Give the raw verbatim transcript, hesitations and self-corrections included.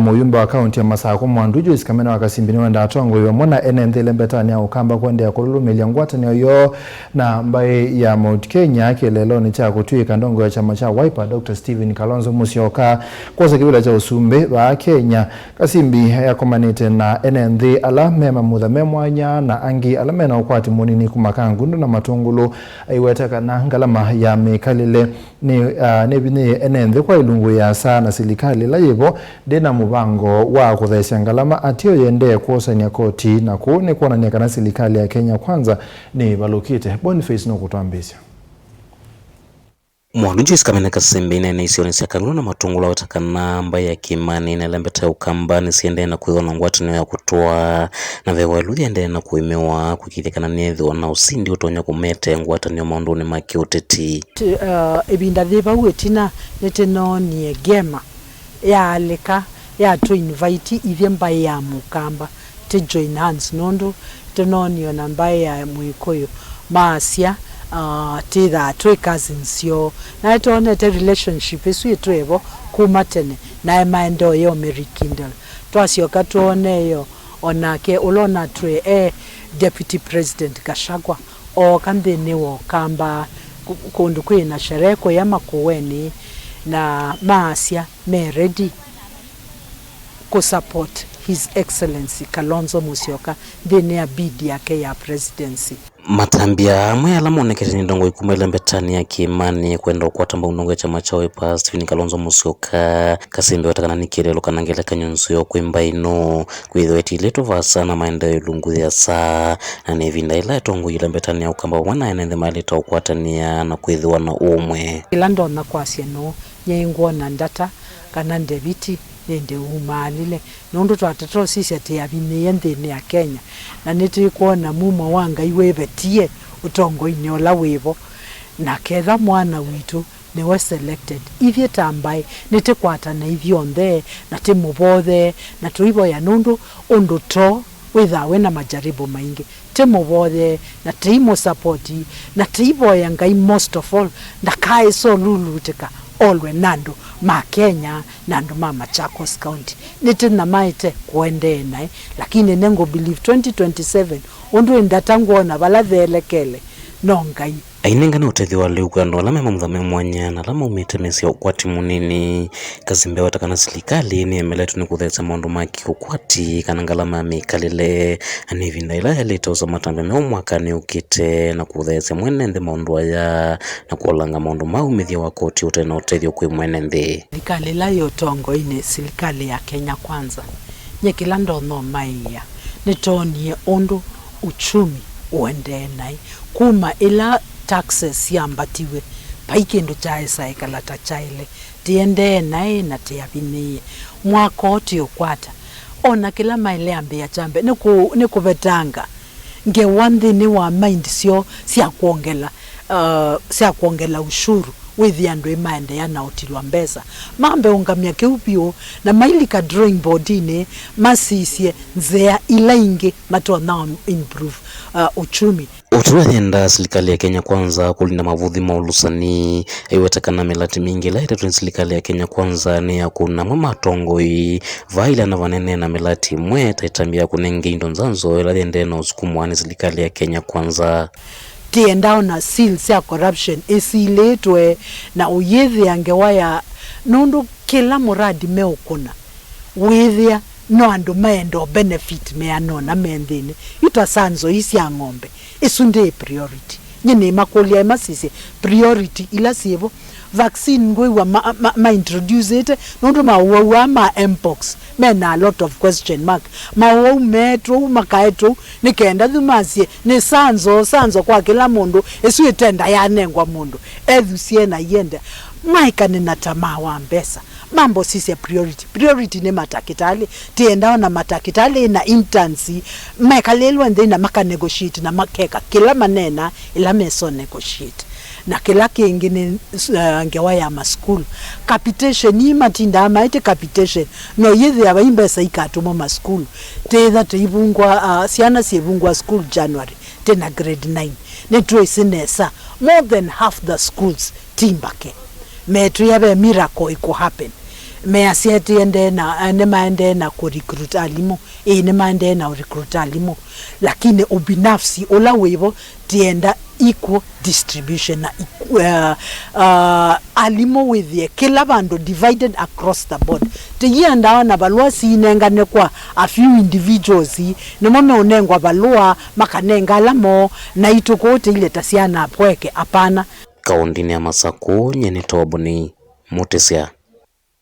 Mũyumbe wa kaunti ya Masakũ Mwandu Joyce Kamene wa Kasimbi nĩwendaa atongoi vamwe na ene nthĩ ĩlembetanĩ ya Ũkamba kũendeea kũlũlũmĩĩlya ngwatanĩo yoo na mbaĩ ya Mount Kenya kĩeleelonĩ kya kũtw'ĩĩka ndongoi wa kyama kya Wiper, Doctor Stephen Kalonzo Musyoka kwosa kĩvĩla kya ũsumbĩ vaa Kenya. Kasimbi akomanĩte na ene nthĩ ala me mamutha me mwanya na angĩ ala mena ũkwati mũnini kuma Kangundo na Matũngũlũ, aiweta kana ngalama ya mĩkalĩle nĩ, ah, nĩvinyĩĩe ene nthĩ kwa ilungu ĩasa, na silikalĩ ĩla yĩvo ndĩna mũvango wa kũtheesya ngalama ateo yĩendee kwosany'a koti, na kũu nĩ kwonany'a kana silikalĩ ya Kenya Kwanza nĩĩvalũkĩte. Boniface nũkũtwambĩĩsya. Mwandu Joyce Kamene Kasimbi nene isionĩ sya Kangundo na Matũngũlũ aweta kana mbaĩ ya Kĩmani na ĩlembeta ya Ũkamba nĩsiendee na kwĩthwa na ngwatanĩo ya kũtwaa na vewa ĩlu yĩendee na kũĩmĩwa kũĩkĩĩthya kana nĩyĩthĩwa na ũsindi ũtonya kũmete ngwatanĩo maũndũnĩ ma kĩũteti. Tĩ-, uh, ĩvinda yĩ vau ĩtina, nĩtũnoonie ngema yaalĩka ya tũ invite ithyĩ mbaĩ ya Mũkamba tũ join hands, nũndũ tũnoonie na mbaĩ ya Mwĩkũyũ maasya, uh, twĩthaa twĩ cousins yoo. Naĩ twonete relationship ĩsu ĩtwĩvo kuma tene, naĩ maendee yo me rekindle. Twasyoka twone yo o nake ũla ũnatwĩe e Deputy President Gachagua ooka nthĩnĩ wa Ũkamba, kũ-, kũndũ kwĩ na sherehe kũya Makũenĩ, na maasya me ready kũ support His Excellency Kalonzo Musyoka nthĩnĩ ya bid yake ya presidency. Matambya amwe ala monekete nĩ ndongoi kuma ĩlembetanĩ ya Kĩmani kwenda ũkwata mbau ndongoi ya kyama kya Wiper Stephen Kalonzo Musyoka, Kasimbi aweta kana nĩ kĩeleelo kana ngelekany'o nzeo kwĩ mbaĩ ĩno kwĩthĩwa ĩtiĩlĩtwe vaasa na maendeeo ĩlungu yĩasa, na nĩ ĩvinda yĩla atongoi ĩlembetanĩ ya Ũkamba vamwe na ene nthĩ maĩlĩte ũkwatanĩa na kwĩthĩwa na ũũmwe. Ĩla ndonya kwasya nũũ, nyie ngwona ndata kana ndeviti nĩndĩ umaalile, nũndũ twatata ũsisya tũyavinyĩĩe nthĩnĩ ya Kenya, na nĩtũkwona mumo wa Ngai wĩvetie ũtongoinĩ ũla wĩvo, na ketha mwana witũ nĩwe selected, ithyĩ ta mbaĩ nĩtũkwatane ithyonthe na tũmũvothee na tũivoya, nũndũ ũndũ too wĩthaa wĩ na majaribu maingĩ. Tũmũvoyee na tũimũsapoti na tũivoya Ngai most of all ndakaĩse ũlulutĩka olwe na andũ ma Kenya na andũ ma Machakos County. Nĩtũnyamaĩte kũendee naĩ, lakini nĩngũ believe twenty twenty-seven, ũndũ ĩ ndata ngwona vala theelekele, no Ngai. Ainengane ũtethyo wa lĩu kwĩ andũ ala me mamutha me mwanya na ala maumĩte mĩsyĩ ya ũkwati mũnini. Kasimbi aweta kana silikalĩ nĩyemeletwe nĩ kũtheesya maũndũ ma kĩũkwati kana ngalama ya mĩkalĩle, na nĩ ĩvinda yĩla yaĩlĩte ũsa matambya meũ mwakanĩ ũkĩte na kũtheesya mwene nthĩ maũndũ aya na kũolanga maũndũ ma umĩthya wa koti ũte na ũtethyo kwĩ mwene nthĩ. Silikalĩ ĩla yĩ ũtongoinĩ, silikalĩ ya Kenya Kwanza, nyie kĩla ndonya ũmaĩĩa, nĩtoonie ũndũ uchumi ũendee naĩ. Kuma ĩla taxes syambatiw'e, vai kĩndũ kyaĩsa ĩkala ta kyaĩle. Tĩendee naĩ na tĩavinyĩĩe. Mwaka ũũ tĩũkwata. O na kĩla maĩle ambĩĩa kyambe nĩ kũ-, nĩ kũvetanga ngewa nthĩnĩ wa mind syoo sya kwongela, uh, sya kwongela ushuru, wĩthĩe andũ ĩmaendeea na ũtilwa mbesa. Mambe ũngamya kĩu vyũ, na mailika drawing boardinĩ, masisye nzĩa ila ingĩ matonya improve, uh, uchumi. O ta ũla yendaa silikalĩ ya Kenya Kwanza kũlinda mavũthi ma ũlũsani, aiweta kana mĩlati mingĩ ĩla ĩtetwe nĩ silikalĩ ya Kenya Kwanza nĩ ya kũna amwe ma atongoi, vaa ĩla na vanene na mĩlati ĩmwe ta ĩtambya ya kũnenge indo nzanzo ĩla yendee na ũsukumwa nĩ silikalĩ ya Kenya Kwanza. Tĩenda ona seal sya corruption ĩsilĩtwe na ũyĩthĩa ngewa ya, nũndũ kĩla mũradi meũkũna wĩthĩa no andũ maenda benefit meanona me nthĩnĩ. Yu ta sanzo ii sya ng'ombe, ĩsu ndĩ priority. Nyie nĩmakũlya ĩmasisye priority ila syĩvo. Vaccine ngwĩw'a ma, ma, ma introducĩte nũndũ maũwau aa ma mpox mena a lot of question mark. Maũwau meetwe ũu makaetwe ũu nĩ kenda yu masye nĩ sanzo, sanzo kwa kĩla mũndũ, ĩsu ĩtenda yanengwa mũndũ ethusye na iende. Maekane na tamaa wa mbesa. Mambo sisya priority. Priority nĩ matakĩtalĩ. Tĩenda ona matakĩtalĩ na interns mekalĩlwe nthĩ na maka negotiate na makeka kĩla manena ĩla meso negotiate. Na kĩla kĩngĩ nĩ, uh, ngewa ya masukulu. Capitation, ii matindaa maĩtĩ capitation, no yĩthĩa vai mbesa ikatũmwa masukulu. Tĩtha tũivungwa, uh, syana syĩvungwa school January, tena grade nine. Nĩtwĩsĩ nesa, more than half the schools ti mbake. Metwĩa ve miracle ĩkũ happen. Measya tĩendee na, eh, nĩmaendee na kũ recruit alimũ. Ĩĩ, nĩmaendee na ũ recruit alimũ, lakini ũbinafsi ũla wĩvo, tĩenda equal distribution na equ-, uh, uh, alimũ wĩthĩe kĩla vandũ divided across the board. Tĩiendaa na valũa siinengane kwa a few individuals, nĩmo meũnengwa valũa makanenga ala moo, naitũ kũu tĩileta syana apweke, apana. Kaũndĩnĩ ya Masakũ, nyie nĩ Toboni Mũtĩsya.